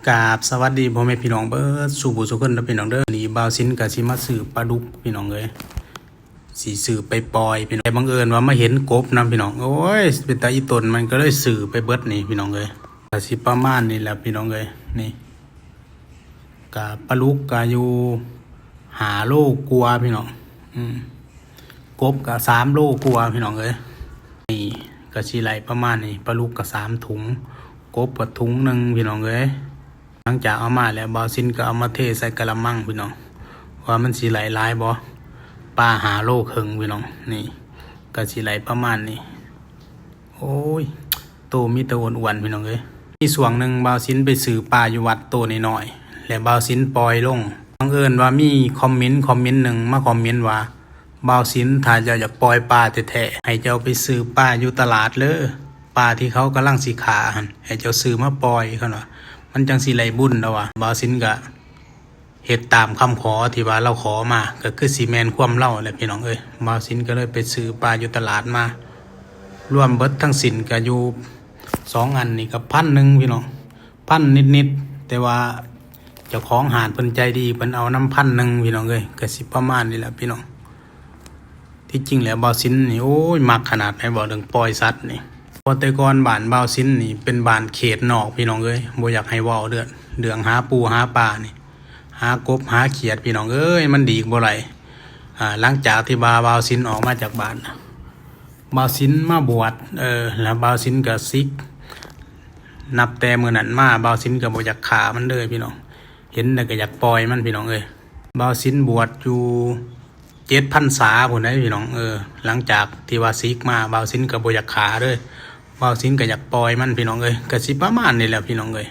ກາບສະຫວັດດີພໍ່ແມ່ພີ່ນ້ອງເບິດສູ່ຜູ້ສູ່ຄົນເດີພີ່ນ້ອງເດີ. ນີ້ບ່າວສິນກະຊິມາຊື້ປາດຸກພີ່ນ້ອງເອີຍ, ຊິຊື້ໄປປ່ອຍພີ່ນ້ອງ, ແຕ່ບັງເອີນວ່າມາເຫັນກົບນຳພີ່ນ້ອງ. ໂອ້ຍ ເປັນຕາອີຕົນ, ມັນກະເລີຍຊື້ໄປເບິດນີ້ພີ່ນ້ອງເອີຍ. ກະຊິປະມານນີ້ແຫຼະພີ່ນ້ອງເອີຍ. ນີ້ ກະປາດຸກກະຢູ່ຫ້າໂລກວ່າພີ່ນ້ອງ, ອືມ ກົບກະສາມໂລກວ່າພີ່ນ້ອງເອີຍ. ນີ້ກະຊິໄດ້ປະມານນີ້, ປາດຸກກະສາມຖົງ, ກົບກະຖົງໜຶ່ງພີ່ນ້ອງເອີຍ. ຫຼັງຈາກເອົາມາແລ້ວ ບ່າວສິນກະເອົາມາເທໃສ່ກະລະມັງພີ່ນ້ອງ, ວ່າມັນຊິໄດ້ຫຼາຍບໍ່, ປາຫ້າໂລເຄິ່ງພີ່ນ້ອງ. ນີ້ກະຊິໄດ້ປະມານນີ້. ໂອ້ຍ ໂຕມີແຕ່ອ້ວນໆພີ່ນ້ອງເອີຍ. ມີຊ່ວງໜຶ່ງບ່າວສິນໄປຊື້ປາຢູ່ວັດໂຕນ້ອຍໆ ແລະບ່າວສິນປ່ອຍລົງ. ບັງເອີນວ່າມີຄອມເມັນ ຄອມເມັນໜຶ່ງມາຄອມເມັນວ່າ ບ່າວສິນ ຖ້າເຈົ້າຢາກປ່ອຍປາແທ້ໆ ໃຫ້ເຈົ້າໄປຊື້ປາຢູ່ຕະຫຼາດເລີ, ປາທີ່ເຂົາກຳລັງຊິຂ້າຫັ້ນ ໃຫ້ເຈົ້າຊື້ມາປ່ອຍ, ເຂົາວ່າມັນຈັ່ງຊິໄດ້ບຸນ, ລາວວ່າ. ບ່າວສິນກະ ເຮັດຕາມຄຳຂໍທີ່ວ່າລາວຂໍມາ, ກະຄືຊິແມ່ນຄວາມລາວແຫຼະພີ່ນ້ອງເອີຍ. ບ່າວສິນກະເລີຍໄປຊື້ປາຢູ່ຕະຫຼາດມາ, ລວມເບິດທັງສິ້ນກະຢູ່ສອງອັນນີ້ກະພັນໜຶ່ງພີ່ນ້ອງ, ພັນນິດໆ, ແຕ່ວ່າເຈົ້າຂອງຮ້ານເພິ່ນໃຈດີ, ເພິ່ນເອົານຳພັນໜຶ່ງພີ່ນ້ອງເອີຍ. ກະຊິປະມານນີ້ແຫຼະພີ່ນ້ອງ. ທີ່ຈິງແລ້ວບ່າວສິນນີ້ ໂອ້ຍ ມັກຂະໜາດໃດ ເວົ້າເລື່ອງປ່ອຍສັດນີ້. ເພາະແຕ່ກ່ອນບ້ານບ່າວສິນນີ້ເປັນບ້ານເຂດນອກພີ່ນ້ອງເອີຍ, ບໍ່ຢາກໃຫ້ເວົ້າເລື່ອງ ເລື່ອງຫາປູຫາປານີ້, ຫາກົບຫາຂຽດພີ່ນ້ອງເອີຍ, ມັນຫຼີກບໍ່ໄດ້. ອາ ຫຼັງຈາກທີ່ວ່າບ່າວສິນອອກມາຈາກບ້ານ, ບ່າວສິນມາບວດ, ເອີ ແລ້ວບ່າວສິນກະສິກ. ນັບແຕ່ມື້ນັ້ນມາ ບ່າວສິນກະບໍ່ຢາກຂ້າມັນເລີຍພີ່ນ້ອງ, ເຫັນແລ້ວກະຢາກປ່ອຍມັນພີ່ນ້ອງເອີຍ. ບ່າວສິນບວດຢູ່ ເຈັດພັນສາພຸ້ນໃດ໋ພີ່ນ້ອງ. ເອີ ຫຼັງຈາກທີ່ວ່າສິກມາ ບ່າວສິນກະບໍ່ຢາກຂ້າເລີຍ, ບ່າວສິນກະຢາກປ່ອຍມັນພີ່ນ້ອງເອີຍ. ກະຊິປະມານນີ້ແຫຼະພີ່ນ້ອງເອີຍ.